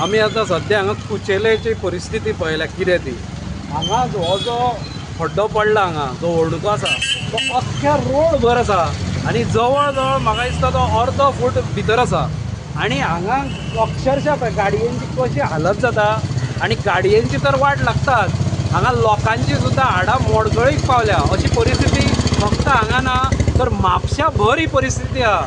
आमी आतां सद्या हांगा कुचेलेची परिस्थिती पळयल्या कितें ती. हांगा हो जो खड्डो पडला, हांगा जो होडको आसा तो अख्ख्या रोड भर आसा आनी जवळ जवळ म्हाका दिसता तो अर्दो फूट भितर आसा. आनी हांगा अक्षरशा पळय गाडयेंची कशी हालत जाता आनी गाडयेंची तर वाट लागताच, हांगा लोकांची सुद्दां हाडां मोडकळीक पावल्या अशी परिस्थिती फक्त हांगा ना तर म्हापश्या भर ही परिस्थिती आहा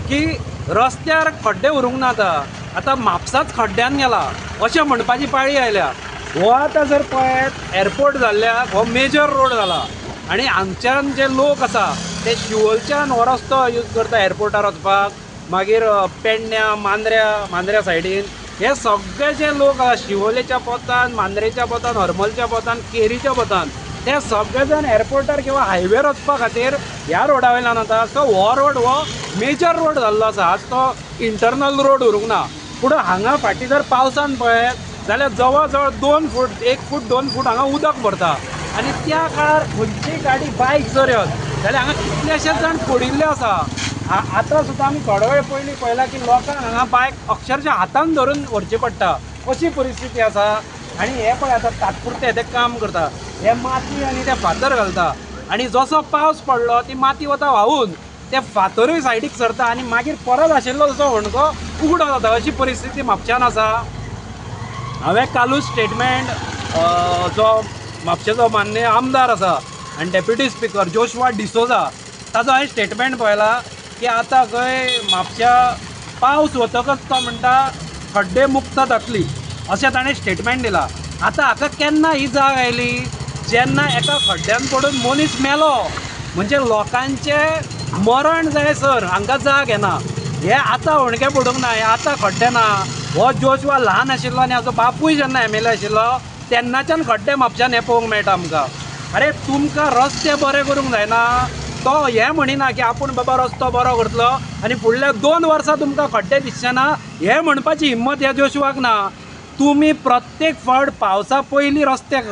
की रस्त्यार खड्डे उरूंक ना. आतां आतां म्हापसाच खड्ड्यान गेला अशें म्हणपाची पाळी आयल्या. हो आतां जर पळयत एअरपोर्ट जाल्ल्याक हो मेजर रोड जाला आनी हांगच्यान जे लोक आसा ते शिवोलच्यान हो रस्तो यूज करता एअरपोर्टार वचपाक, मागीर पेडण्या मांद्र्या सायडीन हे सगळे जे लोक आसा शिवोलेच्या पोतान, मांद्रेच्या पोतान, हरमलच्या पोतान, केरीच्या पोतान, ते सगळे जाण एअरपोर्टार किंवा हायवेर वचपा खातीर ह्या रोडा वयल्यान वता. सो हो रोड हो मेजर रोड जाल्लो आसा, आज तो इंटरनल रोड उरूंक ना. पूण हांगा फाटीं जर पावसान पळयत जाल्यार जवळ जवळ 2 फूट 1 फूट 2 फूट हांगा उदक भरता आनी त्या काळार खंयची गाडी बायक जर येत जाल्यार हांगा कितलेशेच जाण पडिल्ले आसा. आतां सुद्दां आमी थोडो वेळ पयलीं पळयला की लोकांक हांगा बायक अक्षरशा हातान धरून व्हरची पडटा अशी परिस्थिती आसा. आनी हे पळय आतां तात्पुरते ते काम करता, हे माती आनी ते फातर घालता आनी जसो पावस पडलो ती माती वता व्हांवून, ते फातरूय सायडीक सरता आनी मागीर परत आशिल्लो तसो होणको उगडो जाता अशी परिस्थिती म्हापश्यान आसा. हांवें कालूच स्टेटमेंट जो म्हापशेचो मान्य आमदार आसा आनी डेप्युटी स्पिकर जोशुआ डिसोजा ताजो हांवें स्टेटमेंट पळयला की आतां खंय म्हापश्या पावस वतकच तो म्हणटा खड्डे मुक्त जातली अशें ताणें स्टेटमेंट दिलां. आतां हाका केन्ना ही जाग आयली जेन्ना एका खड्ड्यान पडून मनीस मेलो, म्हणजे लोकांचें मरण जाय सर हांकां जाग येना. हे आतां होणके पडूंक ना, हे आतां खड्डे ना. हो जोशुआ ल्हान आशिल्लो आनी हाजो बापूय जेन्ना एम एल ए आशिल्लो तेन्नाच्यान खड्डे म्हापश्यान हे पळोवंक मेळटा आमकां. अरे तुमकां रस्ते बरे करूंक जायना, तो हें म्हणिना की आपूण बाबा रस्तो बरो करतलो आनी फुडल्या 2 वर्सां तुमकां खड्डे दिसचे ना हें म्हणपाची हिम्मत ह्या जोशुआक ना. तुमी प्रत्येक फावट पावसा पयलीं रस्त्याक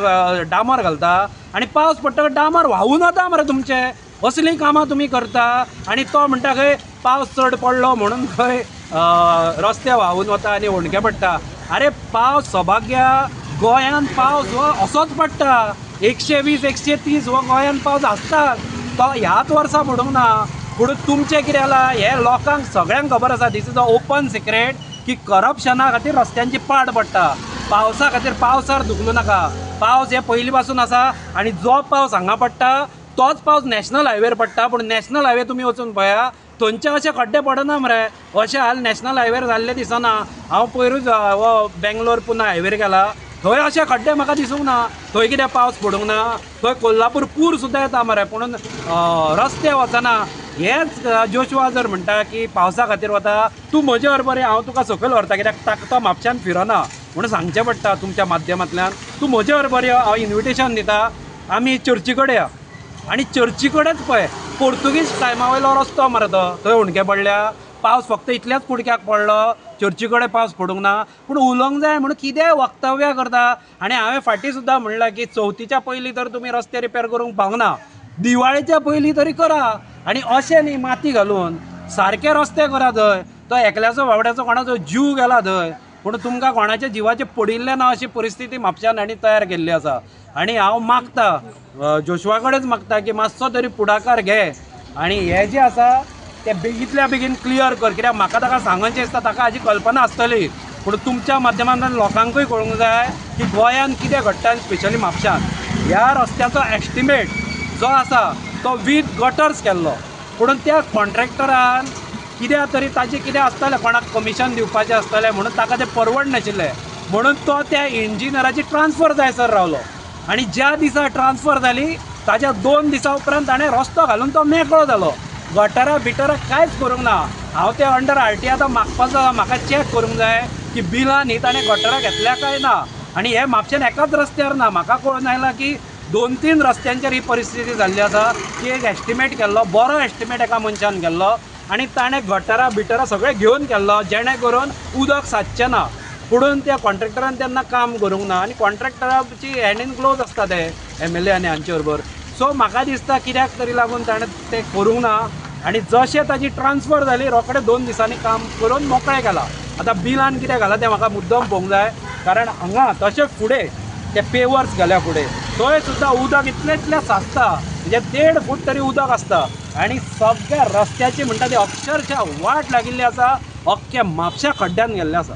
डामर घालता आनी पावस पडटकच डामर व्हांवून वता मरे तुमचे, असलीं कामां तुमी करता. आनी तो म्हणटा खंय पावस चड पडलो म्हणून खंय रस्ते व्हांवून वता आनी होणके पडटा. अरे पावस सभाग्या गोंयांत पावस हो असोच पडटा, 120 130 हो गोंयांत पावस आसताच, तो ह्याच वर्सा पडूंक ना. पूण तुमचें कितें जालां हें लोकांक सगळ्यांक खबर आसा, this is a open secret की करप्शना खातीर रस्त्यांची पाड पडटा. पावसा खातीर पावसार धुकलूं नाका, पावस हे पयलीं पासून आसा आनी जो पावस हांगा पडटा तोच पावस नॅशनल हायवेर पडटा. पूण नॅशनल हायवे तुमी वचून पळया थंयचे अशे खड्डे पडना मरे, अशे हाल नॅशनल हायवेर जाल्ले दिसना. हांव पयरूच हो बेंगलोर पुना हायवेर गेला, थंय अशे खड्डे म्हाका दिसूंक ना. थंय कितें पावस पडूंक ना, थंय कोल्हापूर पूर सुद्दां येता मरे, पूण रस्ते वचना. हेच जोशुआ जर म्हणटा की पावसा खातीर वता, तूं म्हजे बरोबर हांव तुका सकयल व्हरता कित्याक तो म्हापश्यान फिरना म्हणून सांगचें पडटा तुमच्या माध्यमांतल्यान. तूं म्हजे बरोबर यो, हांव इन्विटेशन दिता, आमी चर्ची कडेन या. आनी चर्ची कडेच पळय पोर्तुगीज टायमा वयलो रस्तो मरे तो, थंय हुणके पडल्या, पावस फक्त इतल्याच कुडक्याक पडलो, चर्ची कडेन पावस पडूंक ना. पूण उलोवंक जाय म्हणून कितेंय वक्तव्य करता. आनी हांवें फाटीं सुद्दां म्हणलां की चवथीच्या पयलीं तर तुमी रस्ते रिपेर करूंक पावना, दिवाळेच्या पयलीं तरी करा. आनी अशें न्ही माती घालून सारके रस्ते करा थंय, तो एकल्याचो बाबड्याचो कोणाचो जीव गेला थंय, पूण तुमकां कोणाच्या जिवाचें पडिल्लें ना अशी परिस्थिती म्हापश्यान हांणी तयार केल्ली आसा. आनी हांव मागता जोशुआ कडेच मागता की मातसो तरी फुडाकार घे आनी हें जें आसा तें बेगींतल्या बेगीन क्लियर कर, कित्याक म्हाका ताका सांगचें दिसता, ताका हाजी कल्पना आसतली, पूण तुमच्या माध्यमांतल्यान लोकांकूय कळूंक जाय की गोंयांत कितें घडटा आनी स्पेशली म्हापश्यांत. ह्या रस्त्याचो एस्टिमेट जो आसा तो वीथ गटर्स केल्लो, पूण त्या कॉन्ट्रॅक्टरान कित्याक तरी ताचें कितें आसतलें, कोणाक कमिशन दिवपाचें आसतलें म्हणून ताका तें परवडनाशिल्लें, म्हणून तो त्या इंजिनियराची ट्रान्सफर जायसर रावलो. आनी ज्या दिसा ट्रान्सफर जाली ताच्या 2 दिसां उपरांत ताणें रस्तो घालून तो मेकळो जालो, गटरां बिटरां कांयच करूंक ना. हांव ते अंडर आर टी आतां मागपाचो, म्हाका चॅक करूंक जाय की बिलां न्ही ताणें गटरां घेतल्या काय ना. आनी हे म्हापशेन एकाच रस्त्यार ना, म्हाका कळून आयलां की 2-3 रस्त्यांचेर ही परिस्थिती जाल्ली आसा की एक एस्टिमेट केल्लो, बरो एस्टिमेट एका मनशान केल्लो आनी ताणें गटरां बिटरां सगळें घेवन केल्लो जेणे करून उदक सादचें ना. पुणून त्या कॉन्ट्रॅक्टरान तेन्ना काम करूंक ना आनी कॉन्ट्रॅक्टराची हँड इन क्लोज आसता ते एम एल ए आनी हांचे बरोबर. सो म्हाका दिसता कित्याक तरी लागून ताणें तें करूंक ना आनी जशें ताजी ट्रान्सफर जाली रोखडें 2 दिसांनी काम करून मोकळें केलां. आतां बिलान कितें घाला तें म्हाका मुद्दम पळोवंक जाय, कारण हांगा तशें फुडें ते पेवर्स घाल्या फुडें थंय सुद्दां उदक इतलें इतलें साचता, म्हणजे 1.5 फूट तरी उदक आसता आनी सगळ्या रस्त्याची म्हणटा ती अक्षरशः वाट लागिल्ली आसा, अख्ख्या म्हापश्या खड्ड्यान गेल्लें आसा.